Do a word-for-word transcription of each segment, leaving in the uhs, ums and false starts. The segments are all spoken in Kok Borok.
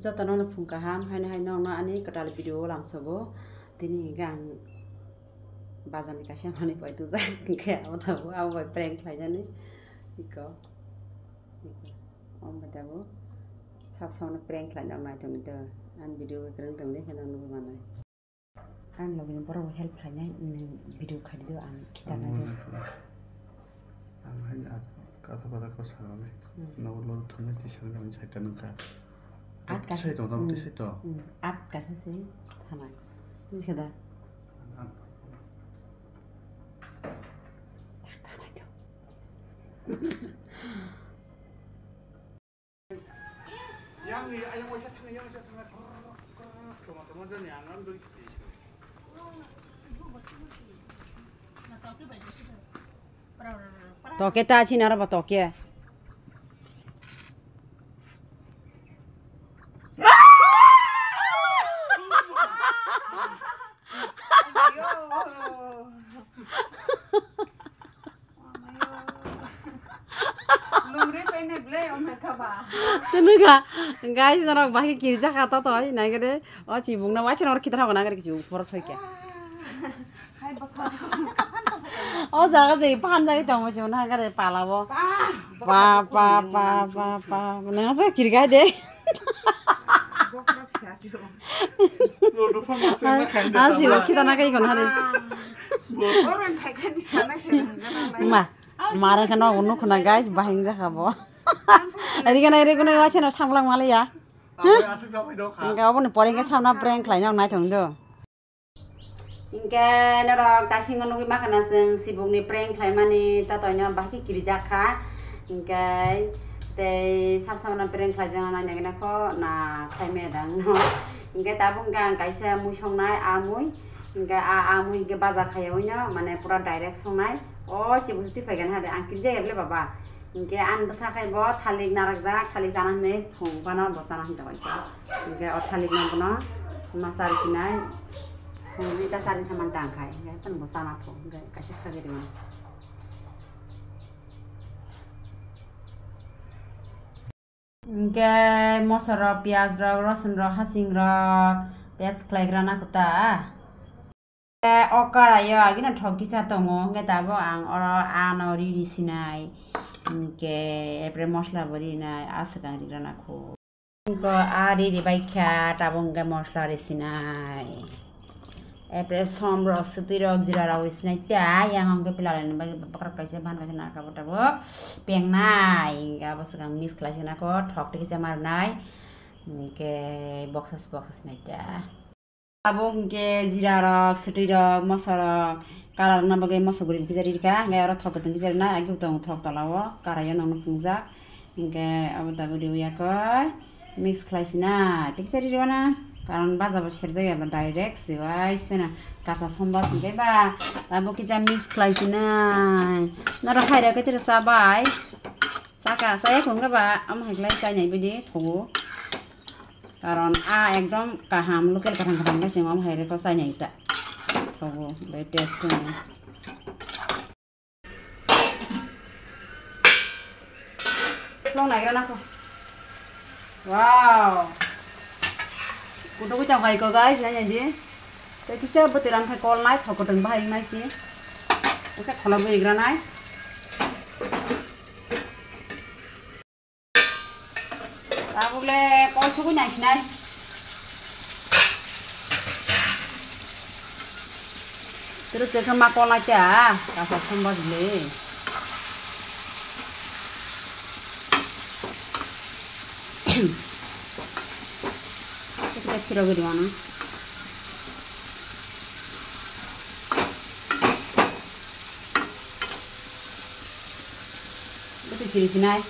Jotono no phung kaham, haino hai nokno ani kwtal video o lamsogo. Tini hinkhe ang bazar ni kaisa manwi pai tubujak, hinkhe abo tabuk abo bai prank khlaijani. Iko, iko, omo bai tabuk sab samano prank khlaina naitongdi do. Ani video bai kwrwng tongdi, hinkhe nokno nugwi manai. Ang logi ni borok bo help khlainai, nini video khaidi do, ang khitanai do. Ang hai ni at kasa pada ko sanai. Hmm. Nogo lo thangna ti sanai, ang sai ta nangkha. At kasa. Sai to, tam ti sai to. Hmm. At kasa se thanai. Buji kha da? Ang. Tak thanai to. Toke ta chini aro ba toke. Lungri paine ble ongkha ba. Tunu ga, guys, norok bahai kirijak kha to toi, nai gede, o chibuk na waisa norok khitana hokna gede chibuk phoro soike. Hai bakha. O jaga je phan jai tong mo chibuk na gede pala bo. Pa, pa, pa, pa, pa. Nang sa kirga de. Ah, si, o khitana kai kono hari. Ma, mara kano unu khuna, guys, bahing jakha bo. Ari kana ere kono wacha no samlang maliya. Enka obo ni pore enka samna prank khlai nang nai thong do. Hinkhe norok dasingo nugwi makhana chwng sibukni prank khlaimani totoino bahai khe kirijak kha. Hinkhe tei sab samano prank khlaijaknai naikhe nakho na khlaimaya dang no. Hinkhe tabuk hinkhe ang kaisa mui songnai, a mui. Hinkhe a, a mui hinkhe baja khaiya uino mane pura direct songnai. O chibu chuti phaikha hade ang kirijak ya bole baba. Hinkhe ani bwsa khai bo thalik narakjak, thalik chana hinwi phung phano bo chana hinwi tongkha. Hinkhe o thalik no bono ma chari sinai, phung ita chari thaman tang khai, hinkhe bono bo chana thung, hinkhe kaisa khagwi rwmani. Hinkhe moso rok, piyaj rok, rosun rok, hasing rok, piyaj khlaigrana kwta. O karaio agino thok kisa tongo, hwnkhe tabuk ang oro ano riri sinai, hwnkhe epre mosla bo rinai, aswk ang rigrana kho. Hwnkhe a riri baikha, tabuk hwnkhe mosla risinai. Epre som rok, swtwi rok, jira rok risinai, tei yang hwnkhe pilalaini bagwi bakrok kaisa, bahan kaisa narwkha bo tabuk pengnai, hwnkhe abo swkang mix khlai sinai kho, thok twi kisa ma rwnai, hwnkhe boksa boksa sinai ta. Abo hwnkhe jira rok, swtwi rok, moso rok, kalar wngna bagwi moso guri kisa rikha, hwnkhe oro thok kwtwng kisa rwnai, agi bo tongo thok tola o, karaio nokno phunukjak, hwnkhe abo tabuk riwi yakhe mix khlai sinai, tei kisa rirwna, karon baja bo serjak ya ba direct se bai sena kasa sombas hwnkhe ba, abo kisa mix khlai sinai, norok hai rok khe tei rw cha bai, chakha chaya hwnkhe ba, omo hai khlai chainai bidi thogo. Karon a ekdom kaham, local kathang kathang khe chwng omo hai rwkhe chainai ta. Thogo, bai taste khe. Long naigra nakho. Wow. Kutuk kutuk hai ko guys, nai nai di. Tei kisa bwtwi rang khai kol nai, thok kwtwng bahai nai si. Kisa khola bwi igra nai. Tabuk le kol sugui naisinai. Twrwk twrwk khe ma kol naikha, kasa somba bwlwi. Kisa phirogwi rwmano. Bwtwi siri sinai.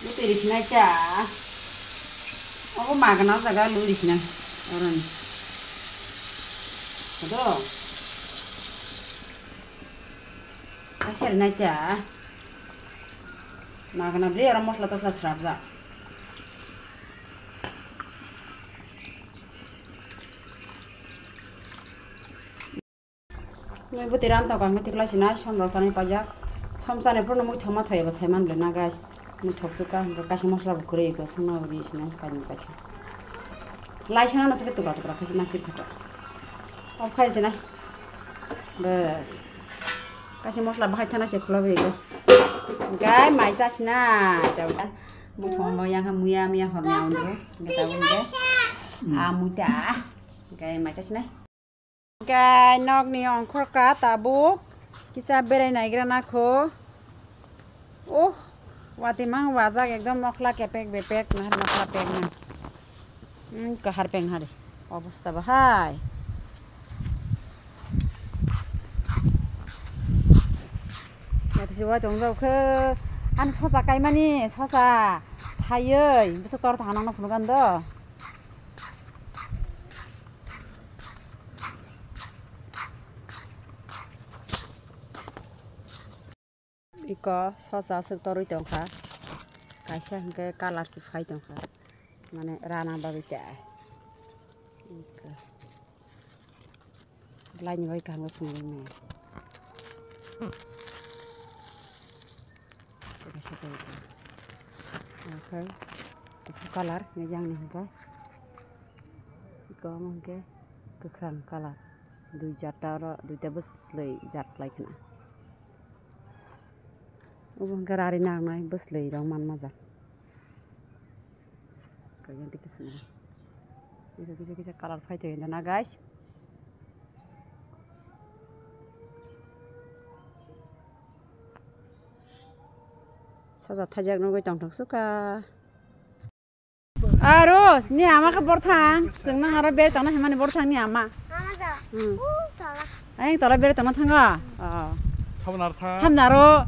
Bwtwi ri sinai ta. Obo magana o jaga lwi ri sinai. Oroni. Kodo. Kaisa rinai ta. Magana bwlwi oro mosla tosla srapjak. Nui bwtwi ran tong kha, hwnkhe tikla sinai som rok chanai paijak. Som chanai phuru nw muithok ma thoi eba sai man bwlai na, guys. Muithok chukha, hwnkhe kaisa mosla bo kwrwi ego, swngna bo ri sinai, kainwi kaithok. Lai sana na se tukra tukra khaisa ma sir khato. Off khai sinai. Bas. Kaisa mosla bahai thana se khulai bai ego. Gai mai cha sinai. Muithok no yang ha muya muya hor ni aundro. Gata bun ge. A muita. Gai mai cha sinai. Hwnkhe nokni ongkhorka tabuk kisa berai naigra nakho. Oh, watwi mang wajak ekdom mokla kepek bepek nahar mokla pek nang. Hmm, kahar pek nahar obosta bahai. Watwi se wai tongjak khe ani sosa kaimani sosa thaioi bwswk tor thangnang no phunukgani do. Iko sosa aswk torwi tongkha, kaisa hwnkhe colour se phai tongkha, mane rana bagwi ta. Iko. Laini bai kaham khe phunuknai. Kaisa khe okhai kuphur colour, yang ni hwnkhe. Iko omo hwnkhe kwkhwrang colour. Dui jat ta oro, duita bwslwi jat lai khna. Obo hwnkhe rari nangnai bwslwi rok manma jat. Kaiya dikhe phano. Kisa kisa kisa colour phai thai na, guys. Sajak thajak nugwi tongthok sukha. Aro ni ama khe borthang, chwng nang aro bere tongna himani borthang ni ama. Ama da. Hmm. U tola. Ayang tola bere tongna thango. Oh. Thamnar tha. Thamnaro.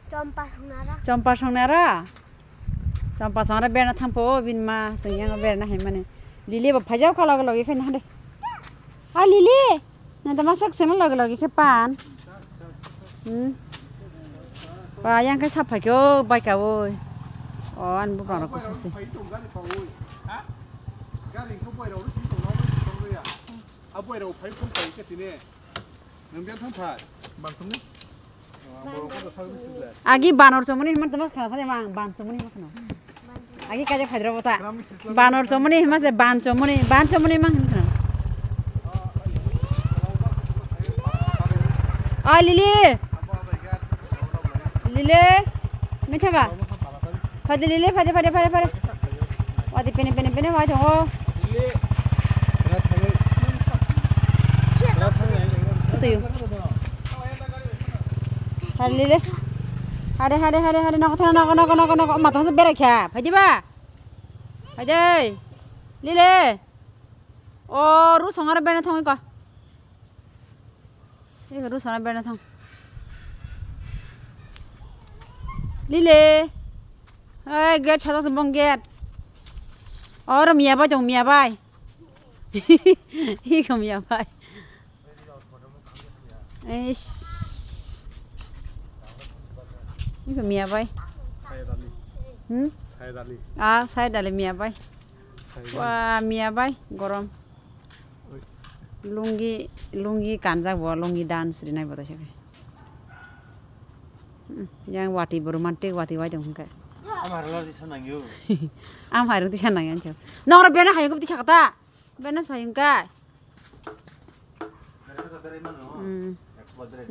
Chompa songnara. Chompa songnara. Chompa songnara berna thangpo bini ma, chwng yang berna himani. Lili bo phajak kha loge loge khe na de. A Lili, nang tama sak seno loge loge khe pan. Hmm. Ba yang khe sap phai khe o bai ka oi. O an bu rok kusu se. Gari kho bai rok sing tong na bai tong ya. A bai rok phai phun phai khe tine. Nang biang thang phai. Bang thang ni. Agi banor chomoni himar tama khana thani mang ban chomoni himar khana. Agi kaje phaidra bota. Banor chomoni hima se ban chomoni, ban chomoni mang hin khana. Oi Lili. Lili. Mitha ba. Phai de Lili, phai de, phai de, phai de, phai de. Wadi pene, pene, pene, wai thongo. Sutuyo. Hari Lili. Hari, hari, hari, hari, noko thana, noko, noko, noko, noko. Matang se berai kha. Phai de ba. Phai de. Lili. O, ru songare bene thangoi ko. Eko ru sana berna thang. Lile. Oi, gate sada se bong gate. Oro miya bai tong miya bai. Iko miya bai. Eish. Iko miya bai. Hmm? Ah, saya dali miya bai. Wah, miya bai, gorom. Lungi, lungi kanjak bo, lungi dance rinai bo taisa khe. Hmm, yang wati bo romantic wati wai tong khe. Amhara lor tisa nangyo. Amhara tisa nangyo ancho. Nongro bena hayo khe tisa kata. Bena sayung kai. Hmm.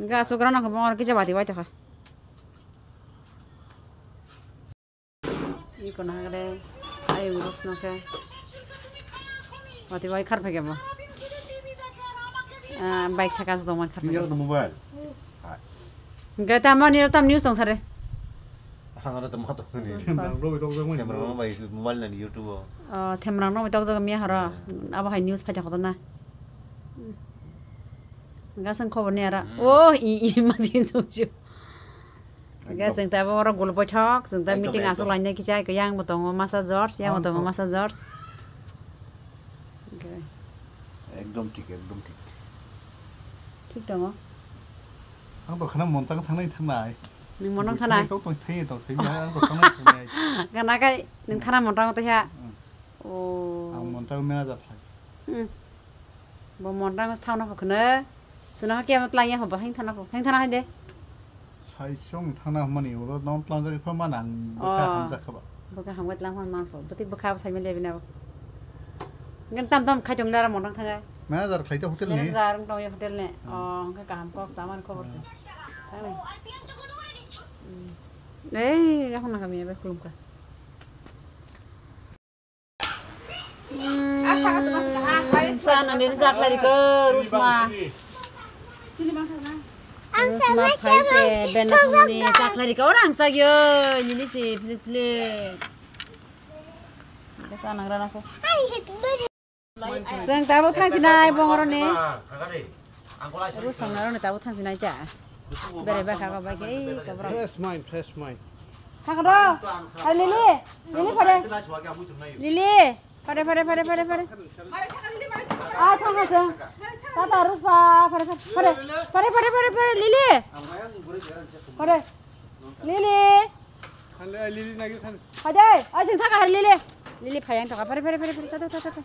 Ga sugra nang bo kisa wati wai tong khe. Iko nahagre, ayung rok swnokhe. Wati wai khar phaikhe bo. Ah, bike saka se tongmani khar phaikhe. Niyok mobile. Hwnkhe tamo niro tam news tong sare. Hangara tamo tong ni. Camera rok bai tokjak mani. Camera rok bai mobile nani YouTube o. Oh, themrang rok bai tokjak miya horo. Hmm. Abo hai news phaikha kotor na. Gasang khobor ni ara. Hmm. Oh, i, i, ma jin tong ju. Hingke ekdom. Chwng tabuk oro gul boithok, chwng ta ekdom, meeting ekdom. Aswk lainai kisa, yang bo tongo masa George, yang bo tongo masa George. Hingke. Ekdom thik, ekdom thik. Thik tongo. Ang to khana Montang thangnai thangnai. Nwng Montang thangnai? Thai tok tong thai tok sai ya, ang to thangnai thangnai. Gana kai nwng thana Montang taiha. Hmm. Oh. Ang Montang manager thai. Hmm. Bo Montang thauna pho khna. Suna ke ma tlang ya hoba hing thana po. Hing thana hai de. Sai song thana mani oro non tlang jak pha man ang bwkha Oh. Hamjak kha ba. Bwkha hamjak lang man man po. Bwtwi bwkha sai mele bina. Ngan tam tam khai tong dara mon thang ai. Manager khai ta hotel ni. Manager tong ya hotel ne. Hmm. Oh, hingke kaham kok saman khobor se. Hmm. Thang ni. Hmm. Ei, ya hona kami ya be khulum ka. Hmm, sana nini jaklari ko rusma. Rusma phai se ben na thangmani jaklari ko orang sagyo nini se plik plik. Ke sana ngrana ko. Seng tabo thangsinai bongoroni. Ru sangnaroni tabo thangsinai cha. Bere ba kha bai ke ei kobra. Fresh mind, fresh mind. Thang do. Are Lily, Lily phare. Lily, phare, phare, phare, phare, phare. Ah, thang ha seng. Tata Ruspa, phare, phare, phare, phare, phare, phare, Lily. Phare. Lily. Phade, ai sing thang ha Lily. Lily phayang thaka, phare, phare, phare, phare, tata, tata, tata.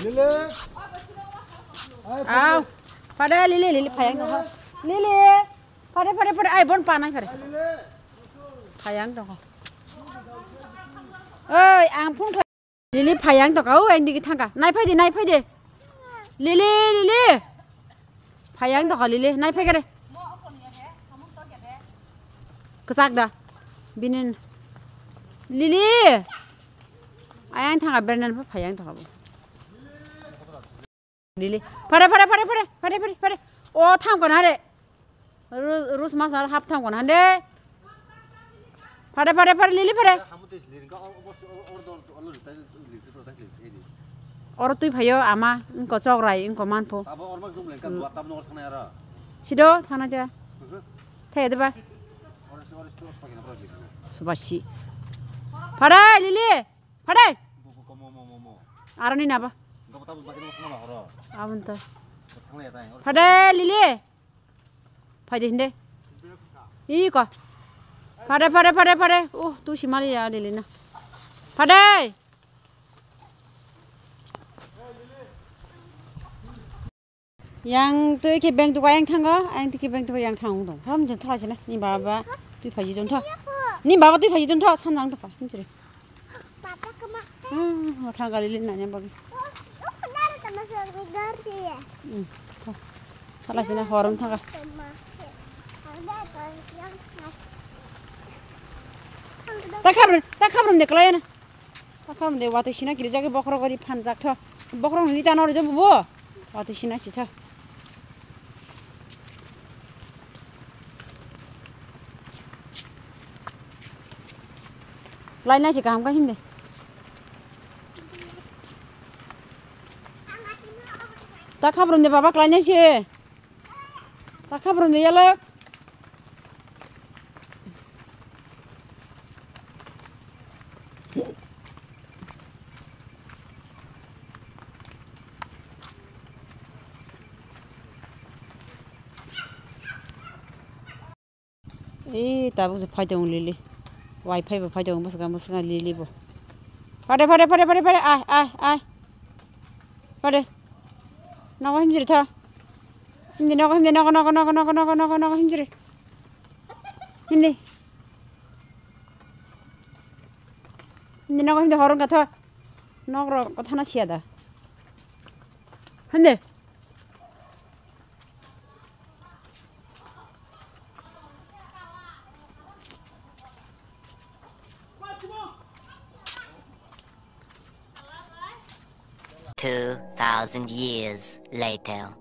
Lily. Aw. Phade Lily, Lily phayang tongkha. Lily. Phade, phade, phade. Ai, bon panai phade. Phayang tongkha. Oi, ang phone khlai. Lily phayang tongkha. O, ang digi thangkha. Nai phaidi, nai phaidi. Lily, Lily. Phayang tongkha Lily. Nai phaikha de. Kwchak da. Binin. Lily. Ayang thangkha bernan pha phayang thangkha bo. Lily. Phare, phare, phare, phare, phare, phare, phare. O thangkha na re. Ru-, Rus masal hap thangkha na de. Phare, phare, phare, Lily phare. Oro twi phaio ama, wngkha chokrai, wngkha manpho. Sido, thana ja. Thaya deba. Subasi. Phare, Lily. Phade! Aroni naba. Abon to. Phade, Lily. Phaidi hinde. Iko. Phade, phade, phade, phade. Uh, tu si mali ya, Lily na. Phade! Yang twi khe beng tuka yang thango, yang twi khe beng tuka yang thang dong. Ham jeng thala sina. Ni baba twi phaji don tho. Ni baba twi phaji don tho, san jang tho. Him chiri. Papa kama. Hmm, thang gali lin nanya bagi. Oh, oh, nara kama sa gar ya. Hmm. Thala sina horom thanga. Ta khabrum, ta khabrum de klai na. Ta khabrum de watwi sina kiri jagi bokhorok gori phan jak tho. Bokhorok ni ta nori do bubo. Watwi sina si tho. Laina si kaham ka him de. Ta khabrum de baba klaina si. Ta khabrum de yalak. Ee, tabuk se phai tongo Lily. Wai phai bo phai tongo, bwswk bwswk Lily bo. Phade, phade, phade, phade, phade, ai, ai, ai. Phade. Nogo himjiri tho. Himdi nogo, himdi nogo, nogo, nogo, himjiri. Himdi. Himdi nogo, himdi horong ka tho. Nok ro ko thana siya da. Himdi. Two thousand years later.